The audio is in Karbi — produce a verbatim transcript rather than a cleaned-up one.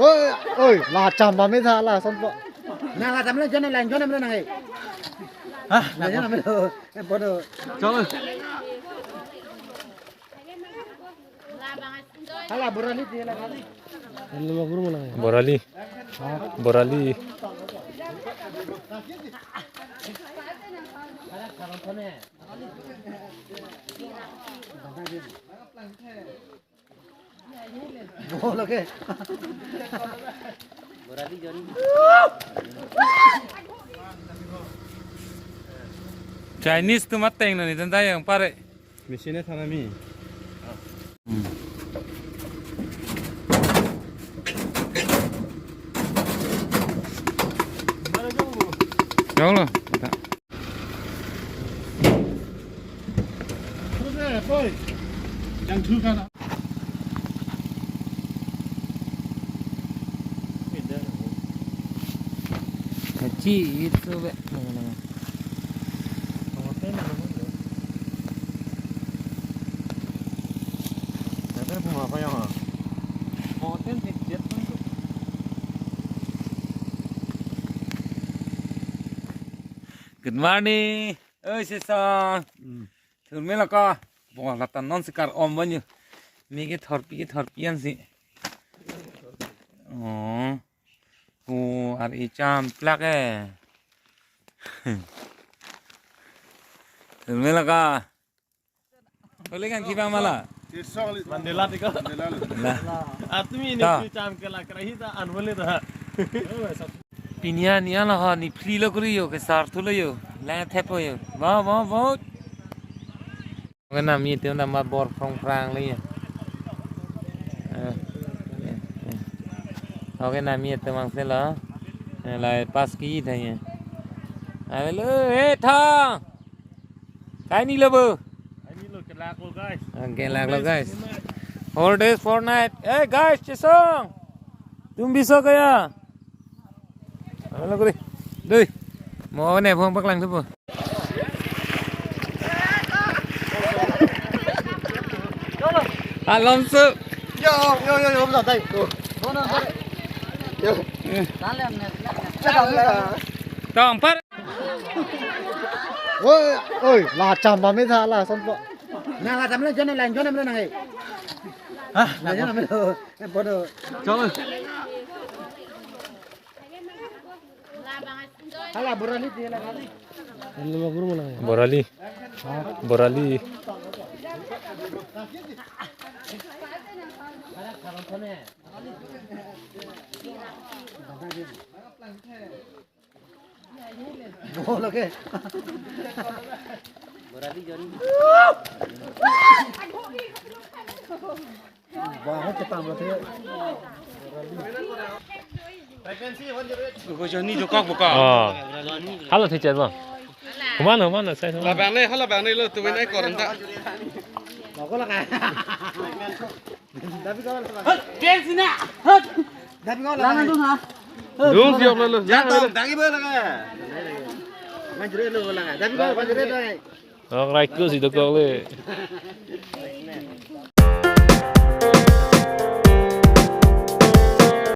Oi, oi, la cham ba me tha la son po. Na la cham le jon le jon le nang. Ha, la jon le. Eh, bodo. Chalo. Hala borali di la. Borali. Borali. Bo lage. Chinese atum ateng lo ni, tanta yang pare. Machine thanami. Hmm. Jauh lo. Kecil itu, Bek. Good morning. Oi, Sesong. Hmm. Thurme loko. Bo, lata non sikar om banyu. Mi kethorpi, kethorpi ansi. Oh. Ko ar-e cham plak eh. Thurme loko. Holi kan kiba mala. Mandela tiko. Mandela lo. Lah. Atumi ini ta. Cham ke lak rahi ta anwale ta. Pini arni lo ho, ni phli lo kuri yo, kesar thu lo yo. Lang thep lo yo. Bo, bo, bo. Oke, nami itu nama bor prong prang le yo. Eh, eh, eh. Oke, nami itu mang se lo. Eh, lai pas ki tha ye. Ave lo, eh, thang. Kaini lo bo. Kaini lo, kelak lo, guys. Oke, kelak lo, guys. Four days, four night. Eh, guys, Chesong. Tum bisa kaya? Hala kuri. Doi. Mo ne phong paklang tu po. Alonso. Yo, yo, yo, yo, yo, dai. Yo. Tong par. Oi, oi, la cham ba me tha la son po. Na la cham le jon le jon le nang. Ha, la jon le. Eh, bodo. Chalo. Hala borali di la. Borali. Borali. Bo lage. Borali jon. Bahut chetang lo the. Ko joni jokok buka. Oh. Halo the chat bang. Kemana, kemana saya? Labang ni, hala bang ni lo, tu win ai koran ta. Loko laka. Dabi ko laka. Hot, gel sini. Hot. Dabi ko laka. Lana tu ha. Dung siap lalu. Jatong, tangi ba laka. Manjure lo laka. Dabi ko manjure tangi. Ang right ko si dokok le.